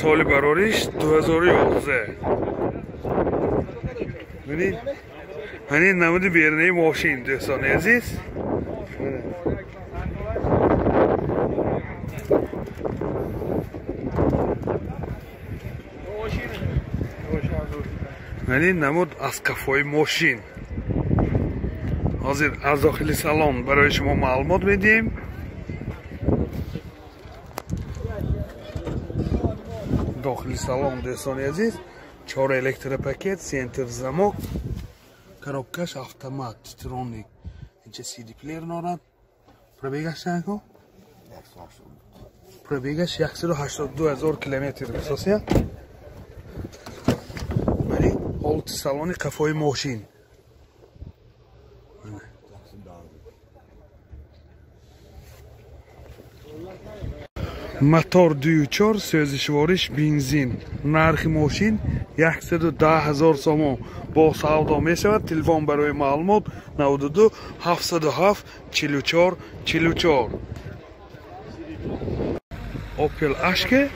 Соли барориш 2011. Бибинед, ҳамин намуди берунаи мошин, дӯстони азиз. Ҳамин намуд аз қафои мошин. Ҳозир аз дохили салон барои шумо маълумот медиҳем. Дохили салон, дӯстони азиз, 4 электропакет, центр замок, коробкаш автомат, титроник, инча CD плеер дорад. Пробегаш чанд? Пробегаш 182 000 километр асосия. Мани ҳолати салони қафои мошин. Мотор 2.4, сӯзишвориш бензин. Нархи мошин 110 000 сомон. Бо савдо мешавад. Телефон барои маълумот 92 707 44 44. Opel Ashke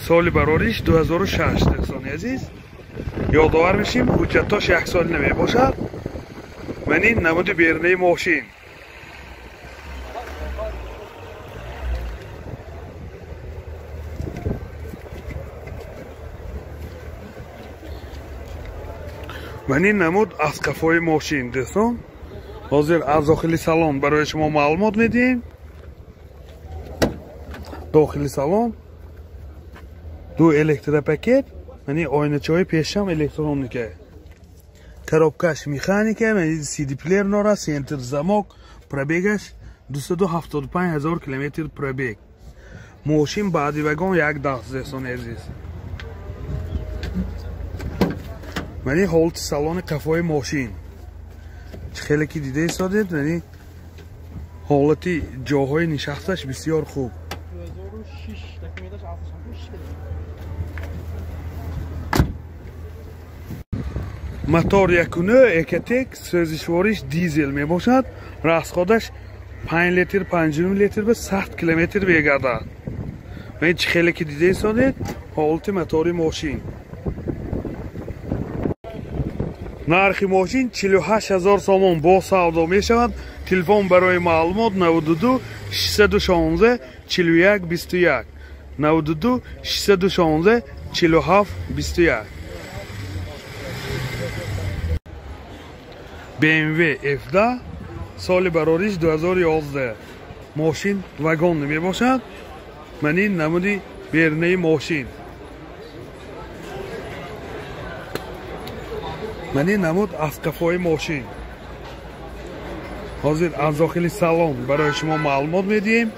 соли барориш 2006, дӯстони азиз. Ёдовар мешим, ҳуҷҷатош як сол намебошад. Ман ин намуди берунаи мошин. Ман ин намуд аз қафои мошин, дӯстон. Ҳозир аз дохили салон барои шумо маълумот медиҳем. Дохили салон ду электропакет, мани оиначаҳои пешам электроника, коробкаш механика, мани CD плеер дорад, центр замок, пробегаш 275 000 километр пробег. Мошин баъди вагон як даст, дӯстони азиз. Мани ҳолати салони қафои мошин. Чӣ хеле ки дида истодед, мани ҳолати ҷоҳои нишасташ бисёр хуб. Мотор 1.9 Экотек, сӯзишвориш дизел мебошад. Расходаш 5 литр, 5.5 литр ба 100 километр мегардад. Мани чӣ хеле ки дида истодед, ҳолати мотори мошин. Нархи мошин 48 000 сомон бо савдо мешавад. Телефон барои маълумот 92 616 41 21, 92 616 47 21. BMW F10 соли барориш 2011. Мошин вагон мебошад. Ман ин намуди берунаи мошин. Ман ин намуд аз қафои мошин. Ҳозир аз дохили салон барои шумо маълумот медиҳем.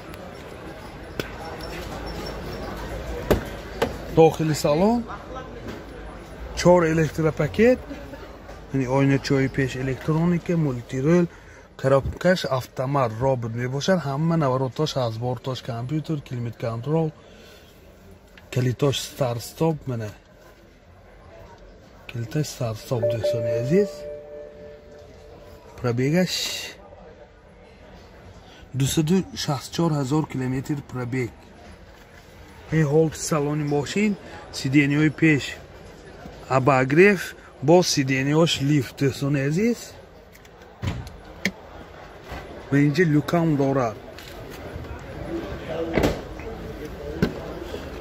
Дохили салон 4 электропакет, яъне оиначаҳои пеш электроника, мултирол, коробкаш автомат, робот мебошад. Ҳама наворотош аз бортош компютер, климат контрол, калитош старт стоп, мана калитош старт стоп, дӯстони азиз. Пробегаш 264 000 километр пробег. Ин ҳолати салони мошин, сиденияҳои пеш обогрев, бо сиденияҳош лифт, дӯстони азиз. Ва инҷа люкам дорад.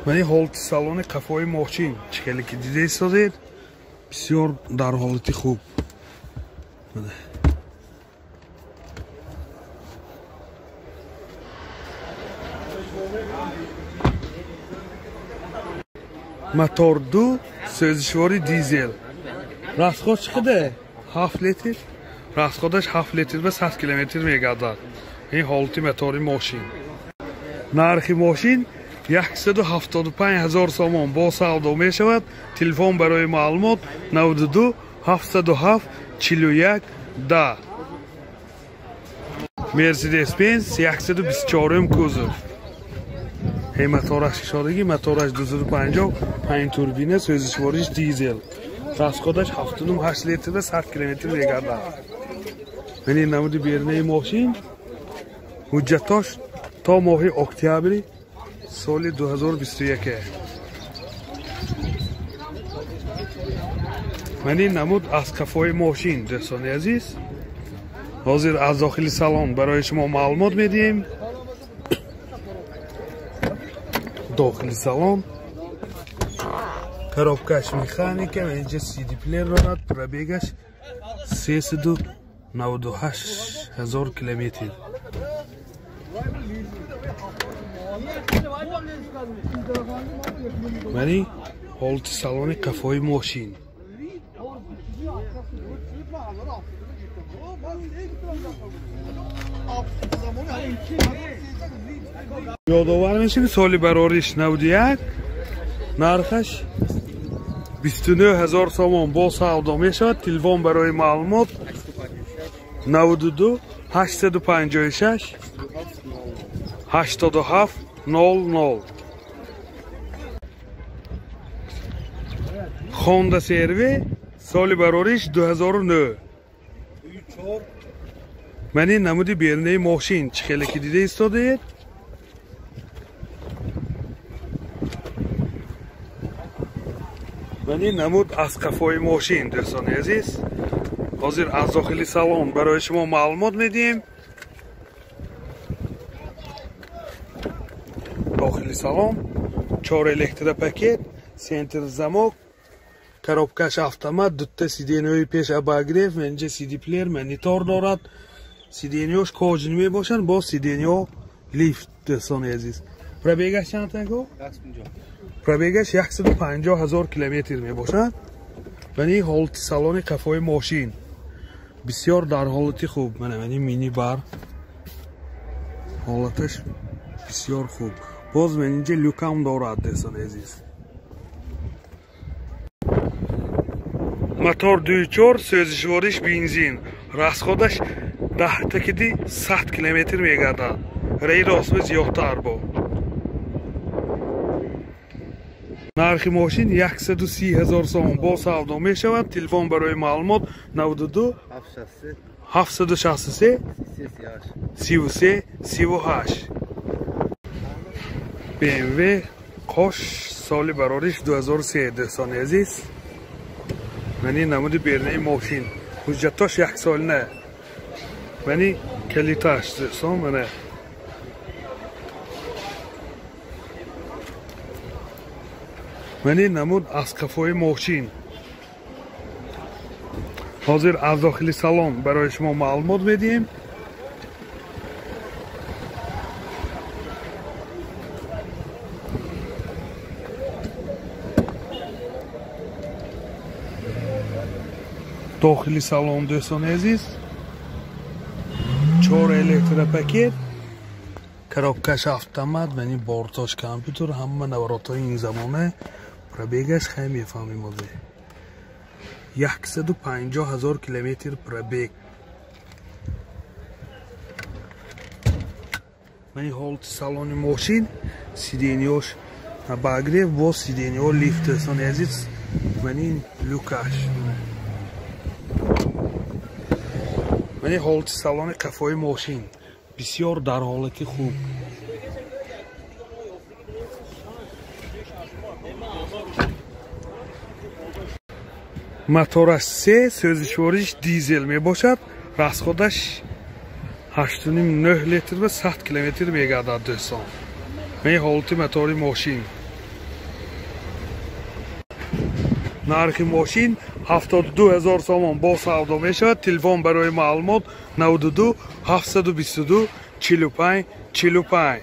Ва ин ҳолати салони қафои мошин, чӣ хеле ки дида истодед, бисёр дар ҳолати хуб. Мотор 2, сӯзишвори дизел. Расход чӣ қадар? 7 литр. Расходаш 7 литр ба 100 километр мегардад. Ин ҳолати мотори мошин. Нархи мошин 175 000 сомон бо савдо мешавад. Телефон барои маълумот 92 707 41 10. Mercedes-Benz 124 кузов. Ҳей мотораш кушодагӣ, мотораш 250, 5 турбина, сӯзишвориш дизел. Расходаш 7.8 литр ба 100 километр мегардад. Мани намуди берунаи мошин, ҳуҷҷатош то моҳи октябри соли 2021. Ман ин намуд аз қафои мошин, дӯстони азиз. Ҳозир аз дохили салон барои шумо маълумот медиҳем. Дохили салон коробкаш механика, инҷа CD плеер дорад, пробегаш 398 ҳазор километр. Мани ҳолати салони қафои мошин. Ёдовар мешавем, соли барориш 91, нархаш 29 ҳазор сомон бо савдо мешавад. Телефон барои маълумот 92 856 87 00. Honda CR-V соли барориш 2009. Ман ин намуди берунаи мошин чӣ хеле ки дида истодаед. Ман ин намуд аз қафои мошин, дӯстони азиз. Ҳозир аз дохили салон барои шумо маълумот медиҳем. Дохили салон 4 электропакет, центр замок, коробкаш автомат, дутта сиденьои пеш обогрев, инҷа CD плеер, монитор дорад. Сиденьош кожаный мебошанд, бо сиденьо лифт, дӯстони азиз. Пробегаш чанд таго? Пробегаш 150 ҳазор километр мебошад. Мани ҳолати салони қафои мошин бисёр дар ҳолати хуб. Мана мани мини бар ҳолаташ бисёр хуб. Боз ман инҷа люкам дорад, дӯстони азиз. Мотор 2.4, сӯзишвориш бензин, расходаш 10 такиди 100 километр мегардад. Раи ростми зиёдтар бо. Нархи мошин 130 ҳазор сомон бо савдо мешавад. Телефон барои маълумот 92 763 33 38. BMW қош соли барориш 2003, дӯстони азиз. Мани намуди берунаи мошин, ҳуҷҷатош яксолина. Мани калиташ, дӯстон, мана. Мани намуд аз қафои мошин. Ҳозир аз дохили салон барои шумо маълумот медиҳем. Дохили салон, дӯстони азиз, 4 электропакет, коробкаш автомат, мани бортош компютер, ҳама наворотҳои ин замона. Пробегаш хай мефаҳмем озе. 150 ҳазор километр пробег. Мани ҳолати салони мошин, сиденьош обогрев, бо сиденьо лифт, дӯстони азиз. Мани люкаш. Мани ҳолати салони қафои мошин бисёр дар ҳолати хуб. Мотораш 3, сӯзишвориш дизел мебошад. Расходаш 8.9 литр ва 100 километр мегардад, дӯстон. Мани ҳолати мотори мошин. Нархи мошин 72 ҳазор сомон бо савдо мешавад. Телефон барои маълумот 92 722 45 45.